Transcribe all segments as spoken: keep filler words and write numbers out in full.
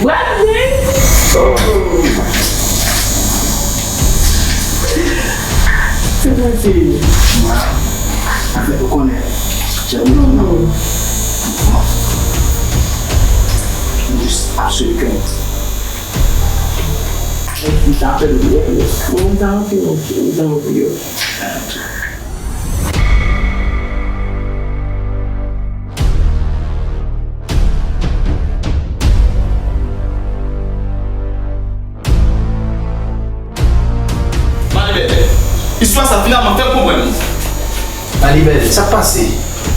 Bradley! Se mwen, se li. Afè ou konnen. Non, non. Just absolutely correct. Mwen ta anvi, mwen ta anvi. Malibèl, istwa sa finalman fè m konprann. Malibèl, sa k pase?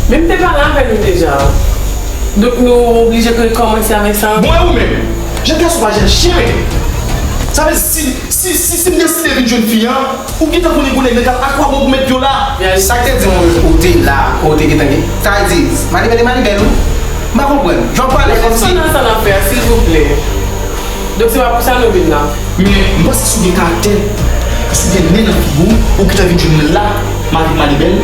Men m te pale avè nou deja. Donk nou oblije rekòmanse avèk sa ankò. Bon, e ou menm? Jan gason pa jwenn chen, men. Sa vle di, si, si, si, si m deside vin jwenn fi an, ou gentan konnen gon nèg nan kay la, akwabon pou met pye w la? Sa k te di mwen ou te la, ou te gentan gen. Sa vle di, Malibèl e Malibèl, wi. M pa konprann. Jan w pale kòmsi. Sa nan sa n ap fè a, silvouplè. Donk se pa pou sa nou vin la. Men, m panse si w gen karaktè, si w gen nen nan figi w, ou gentan vin jwenn mwen la, m avèk Malibèl,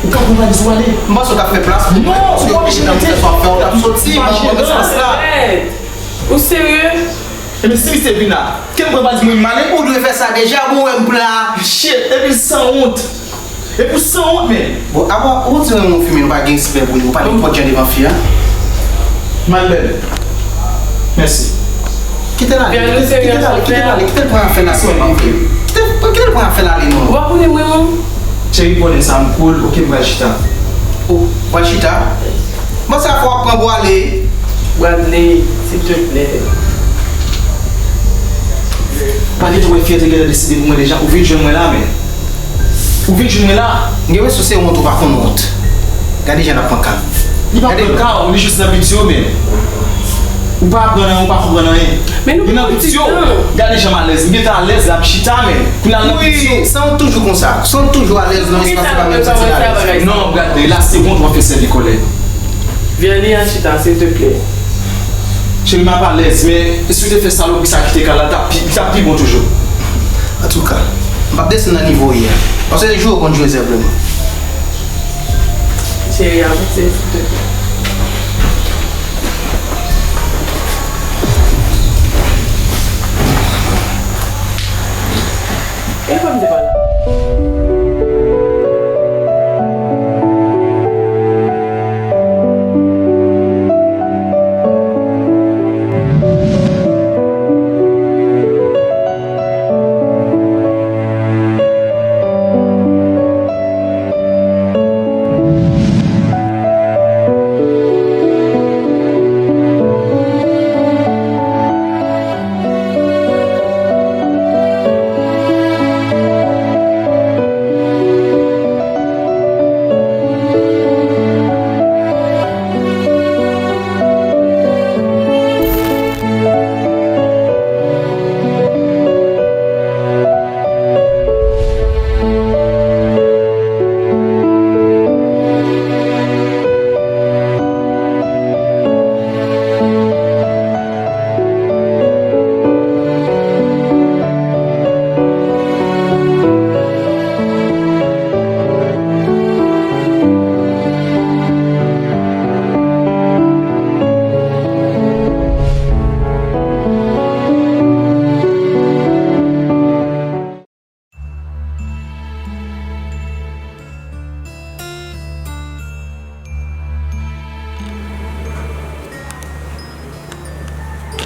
ou ka pran valiz ou ale. M panse w t ap fè plas pou mwen. Non, ou pa oblije rete. Sa w ap fè, w t ap soti, m pa konprann sans la. Arèt. Ou serye? Ebyen, si misye vin la, kite m pran valiz mwen, m ale. Ou dwe fè sa deja, bon, wè m pla. Shit, epi l sanwont. Epi w sanwont, men. Bon, apa, ou di yon moun fimen, nou pa gen respè pou li, ou pa nenpòt jan devan fi a. Malibèl. Mèsi. Kite l ale, kite l ale, kite l ale, kite l pran afè l ale, kite l, kite l pran afè l ale, non. Ou pa konnen mwen, non? Cheri, konnen sa, m cool, oke, m pral chita. Ou pral chita? Bon, sa fò w ap pran pou ale. Bradley, silteplè. Pa gen twò fyète, gentan deside pou mwen deja. Ou vin jwenn mwen la, men. Ou vin jwenn mwen la. M gen enpresyon se wont ou pa konn wont. Gade jan l ap pran ka. Li pa pran ka w, li jis nan piti w, men. Ou pa aprann anyen, ou pa konprann anyen. Men nou gen nan piti w. Gade jan m alèz. M gentan alèz la, m chita, men. Kounye a l nan piti w. Wi, sanwont toujou konsa. Sanwont toujou alèz nan espas li pa menm santi l alèz. Non, gade, la se wont w ap fè sèvi kòlè. Vini al chita, silteplè. Cheri, m ap alèz, men si w te fè salopri sa kite kay la, l t ap pi, l t ap pi bon toujou. Antouka, m p ap desann nan nivo w ye a. Paske se jwe w konn jwe sèlman. Cheri, avanse, silteplè. E fò m te pa la.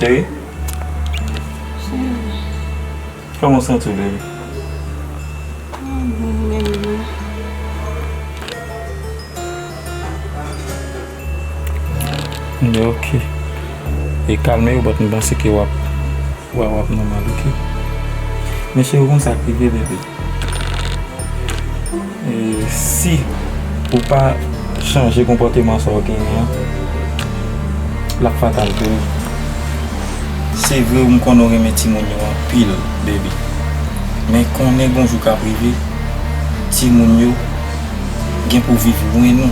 Cheri? Cheri. Kòman w santi w, baby? Mwen bon, baby. Ebyen, ok. E kalme w, but m panse ke w ap, w ap, w ap nòmal, ok? Men cheri, ou konn sa k rive, baby. E si ou pa chanje konpòteman sa w genyen an, l ap fatal pou ou. Se vre, m konnen w renmen timoun yo anpil, baby. Men konnen gon jou k ap rive, timoun yo gen pou viv lwen nou.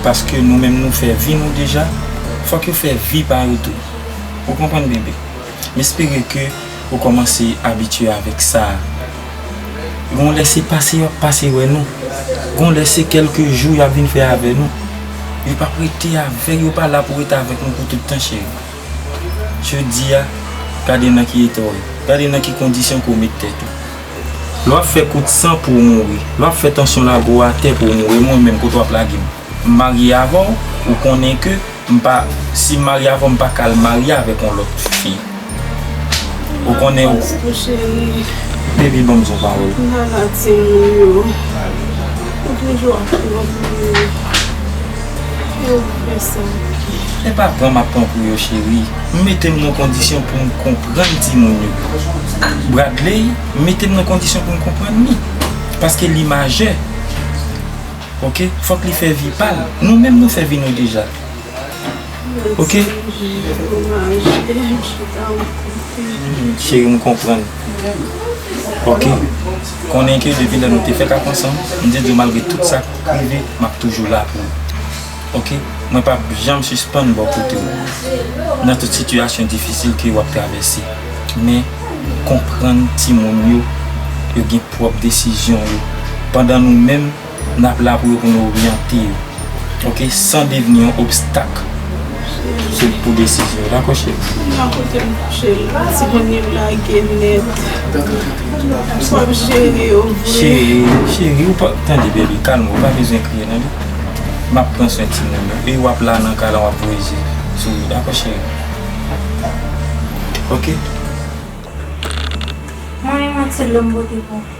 Paske nou menm nou fè vi nou deja, fòk yo fè vi pa yo tou. Ou konprann, bebe? M espere ke ou kòmanse abitye avèk sa. Gon lè se pase y ap pase wè nou. Gon lè se kèlke jou y ap vin fè avè nou. Yo p ap rete avè, yo pa la pou rete avèk nou pou tout tan, cheri. Jodi a, gade nan ki eta w ye. Gade nan ki kondisyon ke w met tèt ou. Lè w ap fè kout san pou w mouri, lè w ap fè tansyon lage w atè pou w mouri, mwen menm kote w ap lage m? M marye avè w, ou konnen ke m pa, si m marye avè w, m pa ka al marye avèk yon lòt fi. Ou konnen ou. Bosco cheri. Baby, ban m di yon pawòl. M pa la timoun yo. Ou toujou ap pran pou yo. E ou fè sa. Se pa pran m ap pran pou yo, cheri. M mete m nan kondisyon pou m konprann timoun yo. Bradley, m mete m nan kondisyon pou m konprann li. Paske li majè. Oke? Fòk li fè vi pa l. Nou menm nou fè vi nou deja. Oke? Cheri, m konprann. Oke? Konnen ke depi lè nou te fèk ap ansanm, m te di w malgre tout sa k rive, m ap toujou la pou ou. Oke? Mwen p ap janm sispann bò kote w nan tout sitiyasyon difisil ke w ap travèse. Men, konprann timoun yo, yo gen pwòp desizyon yo. Pandan nou menm, n ap la pou yo, pou nou oryante yo. Oke, san devni yon obstak sou, pou desizyon yo. Dakò, cheri? M nan kote m kouche la, timoun yo lage nèt. M p ap jere yo vre. Cheri, cheri, ou pa, tande, baby, kalme w, ou pa bezwen kriye, tande. M ap pran swen timoun yo. E w ap la nan kay la, w ap voye je sou yo. Dakò, cheri? Oke? Mwen, yon ti dlo m pote pou ou.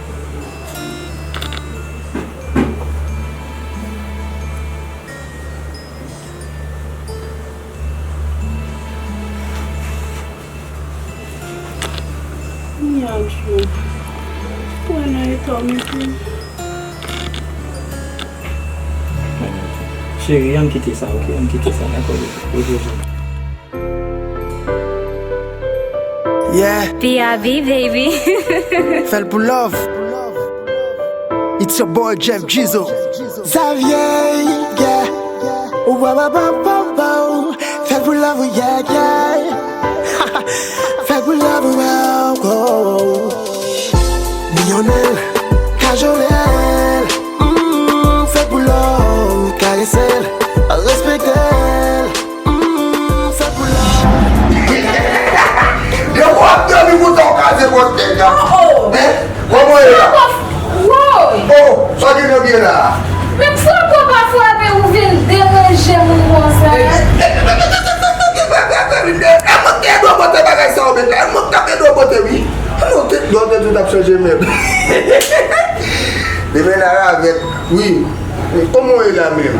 Kounye a, Djo, wè nan eta w mete m. Cheri, ann kite sa, oke? Ann kite sa, dakò? Oke, cheri. Yeah. P I V, baby. Fè l pou love. It's your boy Jeff Gizo. Xavier, yeah. Wow, wow, wow, wow, wow. Fè l pou love, yeah, yeah. Fè l pou love, wow, wow. Milyonè, kajolè, mm, fè l pou love, karese l, respekte l. Mm, fè pou love. Depi w ap dòmi konsa w kraze pòt nèg la. Oh, oh. Hein? Kòman w ye la? Woy! Oh, sa w gen nan pye la? Menm frape w pa frape, ou vin deranje moun konsa. E mwen k te dwe pote bagay sa w met la, e mwen k t ap ede w pote wi. Ann, w te, w te tout ap chanje menm. Demen la ravèt, wi. Kòman w ye la menm?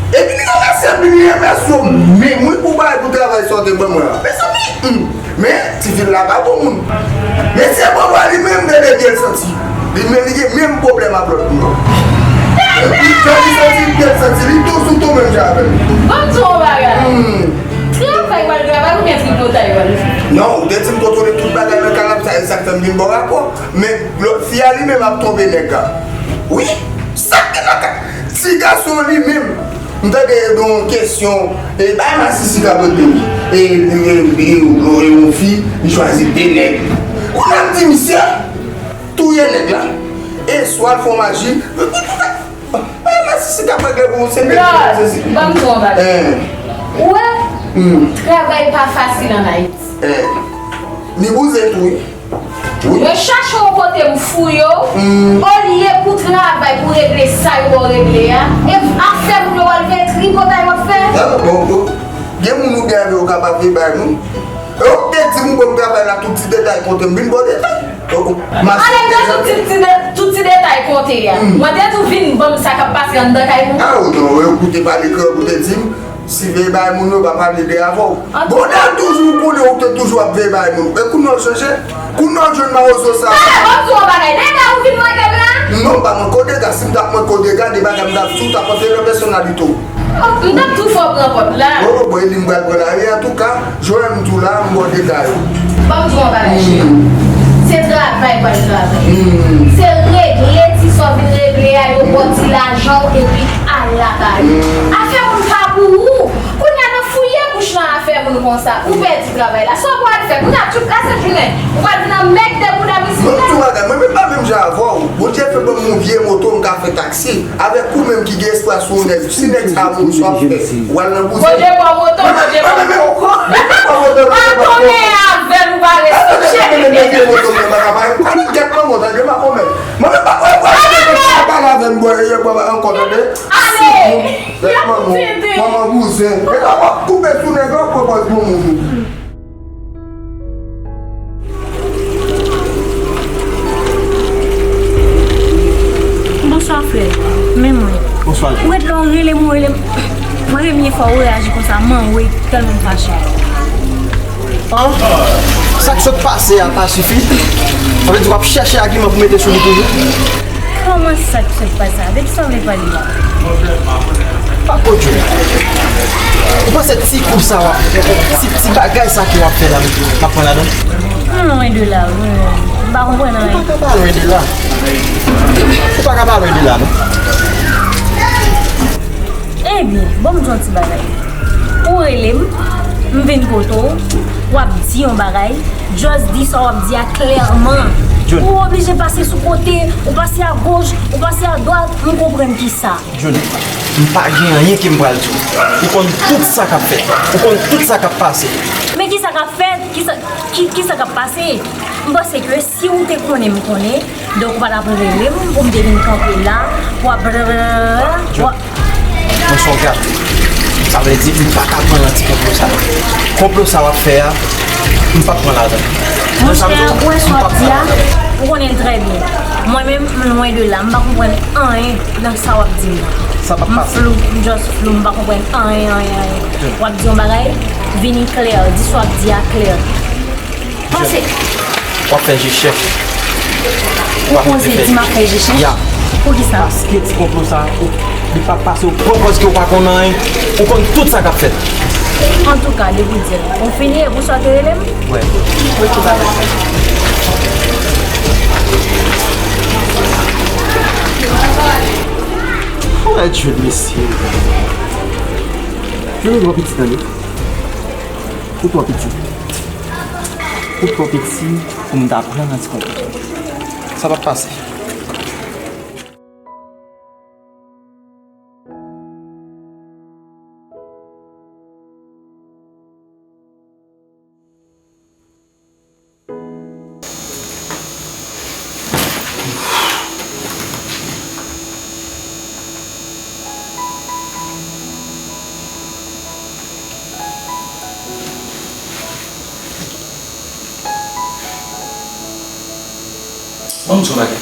Epi li ranmase m, li ranmase w menm, wi, pou bay pou travay sa w te ban mwen an. Mezanmi, hmm. Men, ti fi la pa bon moun. Men se bò bò li menm, bebe, byen l santi. Li menm, li gen menm pwoblèm ak lòt moun. Epi, jan li santi, byen l santi, li tou sou tou menm jan avè m. Ban m di w yon bagay. Hmm. Travay w al travay oubyen tripotay w al fè? Non, ou te di m kontwole tout bagay nan kay la, sa, e sa k fè m vin ba w rapò. Men lòt fi a li menm ap twonpe nèg la. Wi, sa k gen nan ka. Ti gason li menm, m tande yo gen yon kesyon, e bay masisi k ap regle wi. E, e, e, e, e yon fi, li chwazi de nèg. Kounye a m di misye, touye nèg la. E swa l fè yon maji, bay masisi k ap regle pou ou, se nèg la, se si. Ban m di w yon bagay. Eh. Ou wè, hmm, travay pa fasil ann Ayiti. Eh. Ni bouzen tou, wi. Wi. Mwen chache yon kote m fouye w, hmm, olye pou travay, pou regle sa yo ba w regle a. E afè moun yo w al fè, tripotay w ap fè. Ah, bon, bon. Gen moun ou gen avè yo k ap ap veye bay moun. E ou te di m pou m travay la, tout ti detay konte m vin ba w detay. Oh, oh. Ale m nan tout ti, ti de-, tout ti detay konte a. Hmm. Mwen te di w vin ban m sa k ap pase anndan kay moun. Ah, oh, non, ou koute pale kè ou te di m. Si veye bay moun yo pa pale de avè w. Bon, dal toujou konnen ou te toujou ap veye bay moun. E kounye a w chanje? Kounye a w jwenn mawozo sa? Talè, ban m di w yon bagay. Dega ou vin manke m la? Non, pa manke w dega. Si m t ap manke w dega, de bagay m t ap di w, t ap antre nan pèsonalite w. Oh, m t ap tou fè w pran pòt la. Oh, bon, e li m pral pran la. E antouka, Joel m tou la, m ba w dega yo. Ban m di w yon bagay, cheri. Hmm. Se travay pral travay. Hmm. Se regle ti sa w vin regle a, yo ba w ti lajan w, epi al lakay ou. Hmm. Afè moun pa pou ou. Kounye a nan fouye bouch nan afè moun konsa, ou pèdi travay la. Sa w pral fè? Kounye a tout la sent jounen, ou pral vin anmègde bouda misye. Yon ti bagay, mwen menm pa menm jan avè w. Bondye fè ban m yon vye moto, m ka fè taksi. Avèk ou menm ki gen espwa sou yon nèg, si nèg sa a mouri, sa w ap fè? W al nan bouzen? Bondye ba w moto, Bondye ba w moto. Pa tounen avè l, ou pa respekte. Mwen menm vye moto, mwen pa ka pale. Gade gèt manman w, tande, makomè. Mwen menm pa, pa pale avè m, bwè, bwè, ankò, tande. Ale! Gèt manman w, manman bouzen. E la w ap koupe sou nèg la, w ap pran pòz bon moun. Bonswa, frè. Men mwen. Bonswa. Ou ret la, w rele m, ou rele m. Premye fwa ou reyaji konsa, m anwe, tèlman m fache. An? Sa k sot pase a pa sifi? Sa vle di w ap chèche agiman pou mete sou li toujou? Kòman sa k sot pase a? De ki sa w vle pale la? Papo Jun, ou panse ti kou sa w ap, ti, ti bagay sa ke w ap fè la, m ap pran ladan? M lwen de la, wi. M pa konprann anyen. Ou pa ka pa lwen de la. Ou pa ka pa lwen de la, non. Ebyen, ban m di w yon ti bagay. Ou rele m, m vin kote w, w ap di yon bagay, just di sa w ap di a klèman. Jun. Ou oblije pase sou kote, ou pase agoch, ou pase adwat, m konprann kisa. Jun, m pa gen anyen ke m pral di w. Ou konn tout sa k ap fèt. Ou konn tout sa k ap pase. Men kisa k ap fèt? Kisa, ki, kisa k ap pase? M panse ke si w te konnen m konnen, donk ou pa t ap rele m pou m te vin kanpe la, w ap blablabla, w ap Mwen se yon gad. Sa vle di, m pa ka pran nan ti konplo sa. Konplo sa w ap fè a, m p ap pran ladan. Monchè, ou wè sa w ap di a, ou konnen l trè byen. Mwen menm, m lwen de la, m pa konprann anyen nan sa w ap di m nan. Sa p ap pase. M flou, m just flou, m pa konprann anyen, anyen, anyen. W ap di yon bagay, vini klè, di sa w ap di a klè. Pase. W ap fè je chèch. Ou oze di m ap fè je chèch? Ya. Poukisa? Paske ti konplo sa, ou, li p ap pase, ou pran pòz ke ou pa konn anyen, ou konn tout sa k ap fèt. Antouka, depi w di l, ou fini, epi w sot rele m? Wè. Wè ki bagay sa. Ou wè jèn mesye. Jèn ou twò piti, tande. Ou twò piti. Ou twò piti pou m ta pran nan ti konplo. Sa p ap pase. Ban m di w yon bagay.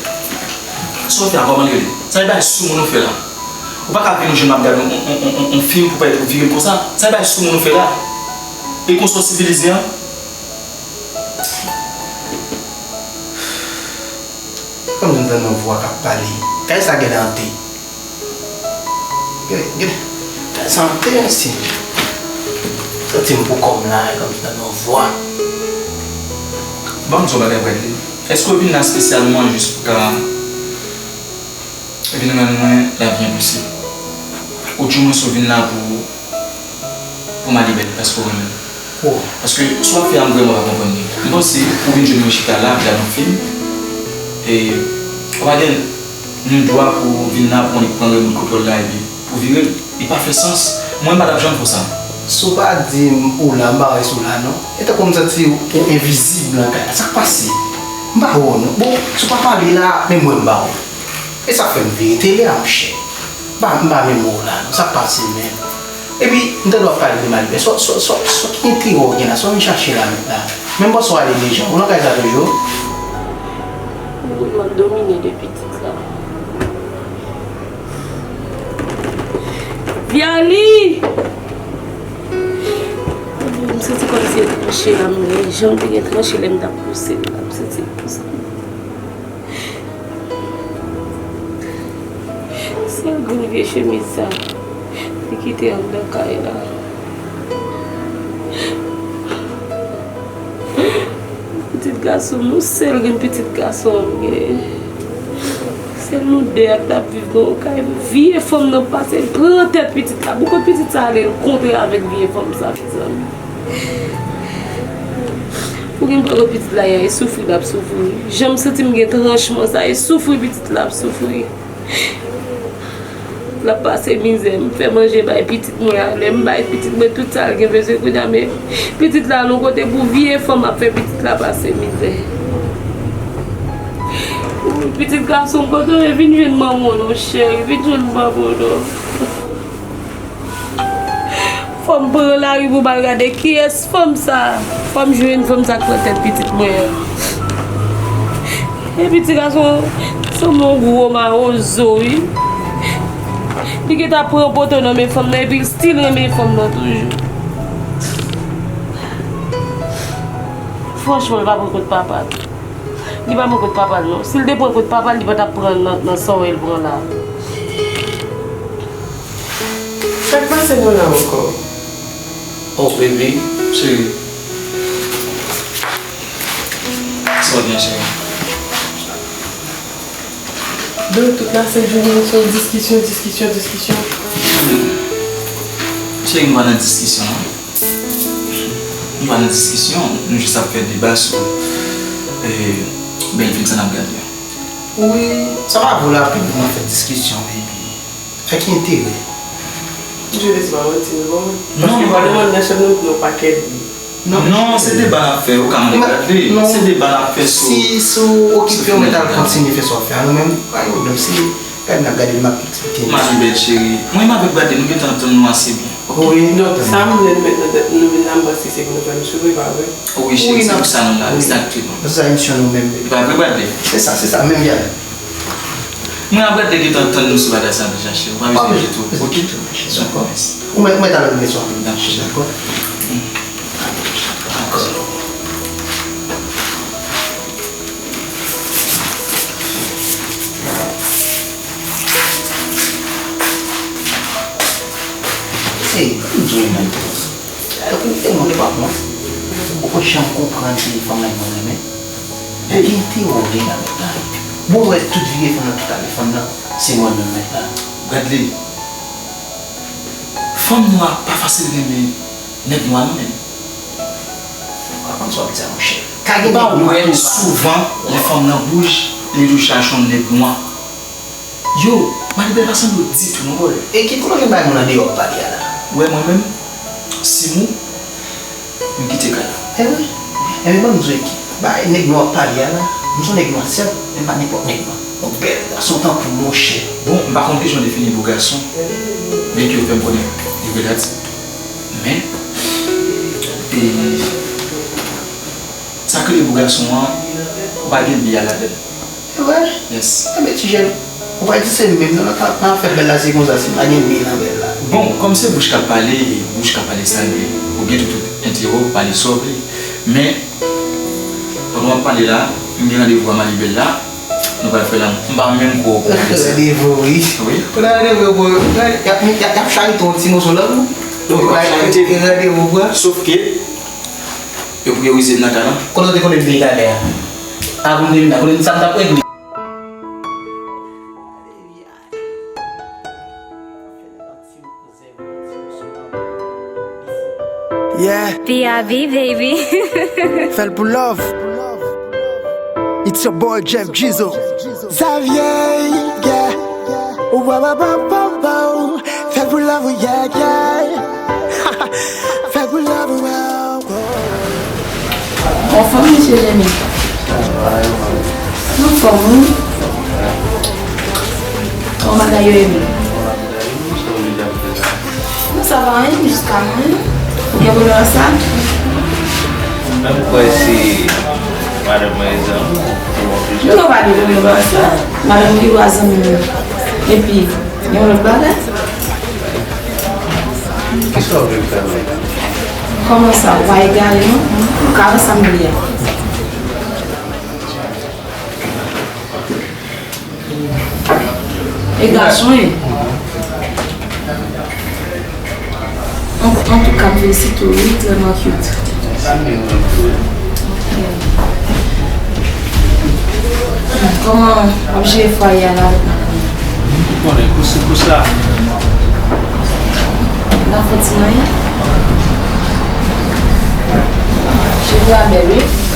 Sa w fè a, kòman l rele? Sa e bagay soumoun ou fè la. Ou pa ka vin yon jou m ap gade yon, yon, yon, yon, yon fim pou pèt ou vire l konsa. Sa e bagay soumoun ou fè la. E konsa w sivilize an? Kòm si m tande yon vwa k ap pale. Kay sa genlè ante. Genlè, genlè. Kay sa ante, mesye. Santi m pou kò m la, e kòm si m tande yon vwa. Ban m di w yon bagay, Bradley. Èske w vin la espesyalman jis pou ka vin rann mwen lavi enposib? Oudimwens ou vin la pou, pou m ale bèl paske w renmen m? Paske sa w ap fè a, m vrèman pa konprann li. M panse ou vin jwenn mwen chita la ap gade yon fim, e w pa gen ni dwa pou w vin la pou w annik pran remout kontwòl la epi pou w vire l. Li pa fè sans. Mwen, m pa t ap janm fè w sa. Si w pa di m ou la, m pa wè si w la non. E tankou m santi w envizib nan kay la. Sa k pase? M pa wè w non. Bon, si w pa pale la, menm mwen m pa wè w. E sa k fè m vire tele a, monchè. M pa, m pa menm wè w la non. Sa k pase menm? Epi, m tande w ap pale de Malibè. Sa, sa, sa, sa ki enterè w gen la? Sa w vin chache la menm la? Menm panse w ale deja. Ou nan kay sa toujou? Wi, m ap domine de pitit la. Vialy! M santi kòmsi e tranche la, m gen jan m te gen tranche lè m t ap pouse l la, m santi l pouse. Sèl grenn vye chemiz sa, li kite anndan kay la. Pitit gason m, yon sèl grenn pitit gason m gen. Sèl nou de a k t ap viv nan yon kay. Vye fanm nan pase, l pran tèt pitit la. Pou kont pitit sa ale, l kontre avèk vye fanm sa, mezanmi. Ou gen pwoblèm pitit la, e soufri l ap soufri. Jan m santi m gen tranchman sa, e soufri pitit la ap soufri. L ap pase mizè, m fè manje bay pitit mwen a. Lè m bay pitit mwen tout sa l gen bezwen kounye a, men pitit la al yon kote pou vye fanm ap fè pitit la pase mizè. Pitit gason, kote w ye? Vin jwenn manman w non, cheri, vin jwenn manman w non. Fò m pran lari pou m al gade kiyès fanm sa. Fò m jwenn fanm sa k pran tèt pitit mwen an. Epi ti gason sanble yon gwo mawozo wi. Li gentan pran poto nan men fanm nan epi l still renmen fanm nan toujou. Franchman, li pa pran kont papa l. Li pa pran kont papa l non. Si l te pran kont papa l, li pa t ap pran nan, nan sa w wè l pran la. Sa k pase nou la ankò? Oh, baby, cheri. Sa w gen, cheri? Bro, tout lasent jounen nou se yon diskisyon, diskisyon, diskisyon. Cheri, m pa nan diskisyon non. M pa nan diskisyon, nou jis ap fè deba sou, eh, bèl fim sa n ap gade an. Wi, sa pa vo lapèn pou nou fè diskisyon, baby. Ak ki enterè? Misye vle di pa manti, non, bon. Non, paske nou pa nan chanm nan, nou pa kèt. Non, non, se deba n ap fè, ou ka mande Bradley. Non. Se deba n ap fè sou, si, si w okipe w, mwen t al kontinye fè sa w ap fè a, nou menm, pa gen pwoblèm, si Bradley n ap gade l, m ap eksplike l. Marie Belle chérie, mwen menm avèk Bradley, nou gentan antann nou ase byen. Wi, non, sa m vle nou met nan tèt nou, nou vin la, m panse se pou nou fè misye, wi, pa vre? Wi, cheri, se pou sa nou la, egzakteman. Se sa emisyon nou menm, baby. E pa vre, Bradley? Se sa, se sa, menm bagay. Mwen avèk Bradley gentan antann nou sou bagay sa deja, cheri. Ou pa bezwen enkyete w. Oke? Sou pwomès. Ou mèt, ou mèt al nan leson. Dakò. Dakò. Dakò. Ey, ban m di w yon bagay. Ou tèlman twò bon. Ou poko janm konprann se fanm nan mwen renmen. Gen enterè w gen nan nèg la. Bon, ou wè tout vye fanm nan, tout ale fanm nan, se mwen menm nèg la. Bradley, fanm nwa pa fasil renmen nèg nwa non, menm. Ou pa konn sa w ap di a, monchè. Ou pa wè souvan lè fanm nan wouj, li toujou chache yon nèg nwa. Yo, Marie Belle pa sanble w ditou non, bòlè. E ki kote w gen bagay moun andeyò ap pale a la? Ou wè mwen menm, si m ou, m kite kay la. E wi. Enben, ban m di w ki bagay nèg nwa ap pale a la. M se yon nèg nwa sèt, men m pa nenpòt nèg nwa. Yon bèl gason tankou w, monchè. Bon, m pa konn kijan w defini bo gason, byenke w fè m konnen li relatif. Men, e, sa k rele bo gason an, ou pa gen bi a ladan l. E vre? Yes. Enben, ti jèn, ou pa di se menm nan, nan, nan afè bèl la, se konsa, si pa gen bi nan bèl la. Bon, kòm se bouch k ap pale, e bouch k ap pale sa l vle. Ou gen tout, tout enterè w pale sa w vle. Men, pandan w ap pale la, m gen randevou a Marie Belle la, nou pral fè lanmou. M pa menm kwè w pou mwen sa. Randevou, wi. Wi. Ou nan randevou, bro. Y ap, y ap, y ap charite yon ti moso lanmou. Wi, y ap charite. Randevou, bro. Sof ke, yo priyorize m nan kay la. Kote w te konnen m te ye talè a? Avan m te vin la, konnen sa m t ap regle. Yeah. P I V, baby. Fè l pou love. It's your boy Jeff Gizo. Xavier, yeah. Wow, wow, wow, wow, wow. Fè l pou love, yeah, yeah. Fè l pou love, wow, wow. Anfòm, mesye Jèmi? Anfòm, wi. Kòman bagay yo ye menm? Non, sa pa anyen, jis ka mwen. Ou gen pwoblèm ak sa? Mwen kwè se madanm mwen rezon. Non, pa gen pwoblèm ak sa. Madanm ou pi gwo zanmi m. Epi, gen yon lòt bagay? Kisa w vle m fè menm? Kòman sa? Ou pa egare non? Ou ka wè sa m vle a. E gason ye. An, antouka, m felisite w, wi, tèlman cute. Kòman w ap jere fwaye a la? Ou konnen, kou se kou sa. N ap fè ti manyen. Cheri, Tou a bèl, wi.